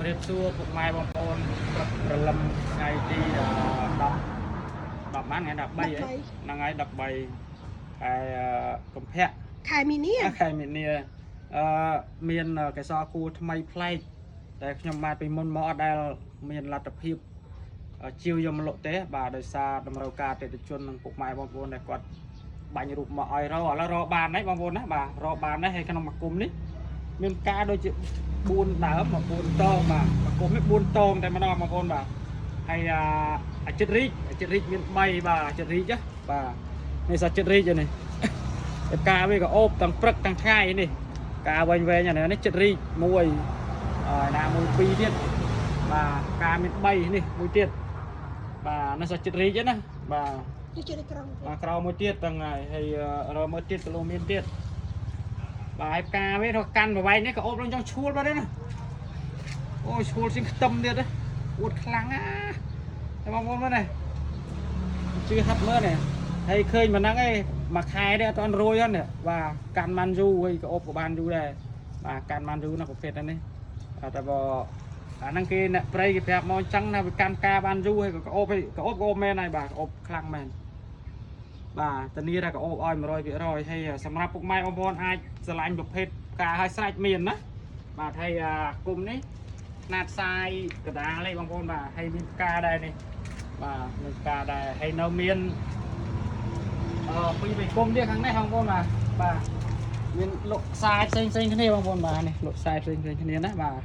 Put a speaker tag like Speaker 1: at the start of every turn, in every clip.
Speaker 1: ជំរាបសួរពុកម៉ែបងប្អូនព្រឹកព្រលឹមថ្ងៃទី10 10បានថ្ងៃ13ហីហ្នឹងហើយ13ខែកុម្ភៈ
Speaker 2: ខែមីនា
Speaker 1: ខែមីនាអឺមានកេសរគូថ្មីប្លែកតែខ្ញុំបាទពីមុនមកអត់ដែលមានលទ្ធភាពជាវយកមកលក់ទេបាទដោយសារតម្រូវការអតិថិជននិងពុកម៉ែបងប្អូនដែលគាត់បាញ់រូបមកឲ្យរកឥឡូវរកបានហើយបងប្អូនណាបាទរកបានហើយហើយក្នុងមួយគុំនេះមានការដូចជា4ដើមមក4តងបាទមួយគុំនេះ4តងតែម្ដងបងប្អូនបាទហើយអាចិតរីកអាចិតរីកមាន3បាទអាចិតរីកណាបាទនេះសាចិតរីកនេះ តែផ្កាវាក៏អូបទាំងព្រឹកទាំងថ្ងៃនេះផ្កាវែងវែងអានេះចិត្តរីកមួយហើយណាមួយពីរទៀតបាទផ្កាមាន3នេះមួយទៀតបាទនេះសចិត្តរីកណាបាទ
Speaker 2: នេះជាក្រង
Speaker 1: បាទក្រៅមួយទៀតទាំងហើយហើយរកមួយទៀតគីឡូមានទៀតបាទហើយផ្កាវារកកាន់ប្រវែងនេះក៏អូបឡើងចង់ឈួលបាត់ដែរណាអូឈួលជាងខ្ទឹមទៀតណាអួតខ្លាំងណាតែបងប្អូនមើលនេះជឿហាត់មើលនេះហើយឃើញប៉ុណ្ណឹងឯងមួយខែទេអត់ទាន់រួយហ្នឹងបាទកាន់បានយូរហើយក៏អូបក៏បានយូរដែរបាទកាន់បានយូរណាស់ប្រភេទហ្នឹងនេះបាទតែបើអាហ្នឹងគេអ្នកព្រៃគេប្រាប់មកអញ្ចឹងណាវាកាន់ការបានយូរហើយក៏អូបហើយក៏អូបក៏អូបមែនហើយបាទក៏អូបខ្លាំងមែន បាទធានាថាក៏អូបឲ្យ100%ហើយសម្រាប់ពុកម៉ែបងប្អូនអាចស្រឡាញ់ប្រភេទផ្កាឲ្យស្រេចមានណាបាទហើយអាគុំនេះខ្នាតសាយកដាលទេបងប្អូនបាទហើយមានផ្កាដែរនេះបាទមានផ្កាដែរហើយនៅមានអឺពីរបីគុំទៀតខាងនេះបងប្អូនបាទបាទមានលក់ខ្សែផ្សេងផ្សេងគ្នាបងប្អូនបាទនេះលក់ខ្សែផ្សេងផ្សេងគ្នាណាបាទ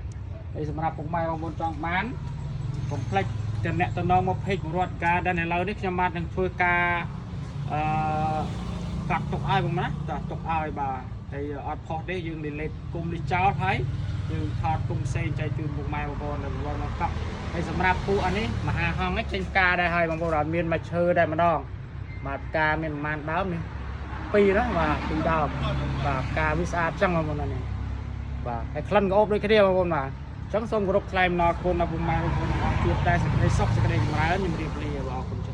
Speaker 1: ហើយសម្រាប់ពុកម៉ែបងប្អូនចង់បានកុំភ្លេចតំណតំណងមកពេករត់ Garden ឥឡូវនេះខ្ញុំបាទនឹងធ្វើការ អឺកាត់ទុកឲ្យបងណាតាទុកឲ្យបាទហើយអត់ផុសទេយើង delete គុំនេះចោលហើយយើងថតគុំផ្សេងចែកជូនពុកម៉ែបងប្អូនដែលបងប្អូនមកកក់ហើយសម្រាប់ពូអានេះមហាហង្សនេះចេញផ្កាដែរហើយបងប្អូនអត់មានមកឈើដែរម្ដងបាទផ្កាមានប្រហែលដើមនេះពីរណាបាទពីរដើមបាទផ្កាវាស្អាតចឹងបងប្អូនណានេះបាទហើយក្លិនក៏អូបដូចគ្នាបងប្អូនបាទអញ្ចឹងសូមគោរពថ្លែងអំណរគុណដល់ពុកម៉ែបងប្អូនទាំងអស់ជួបតែសេចក្តីសុខសេចក្តីចម្រើនខ្ញុំរៀបលាបាទអរគុណ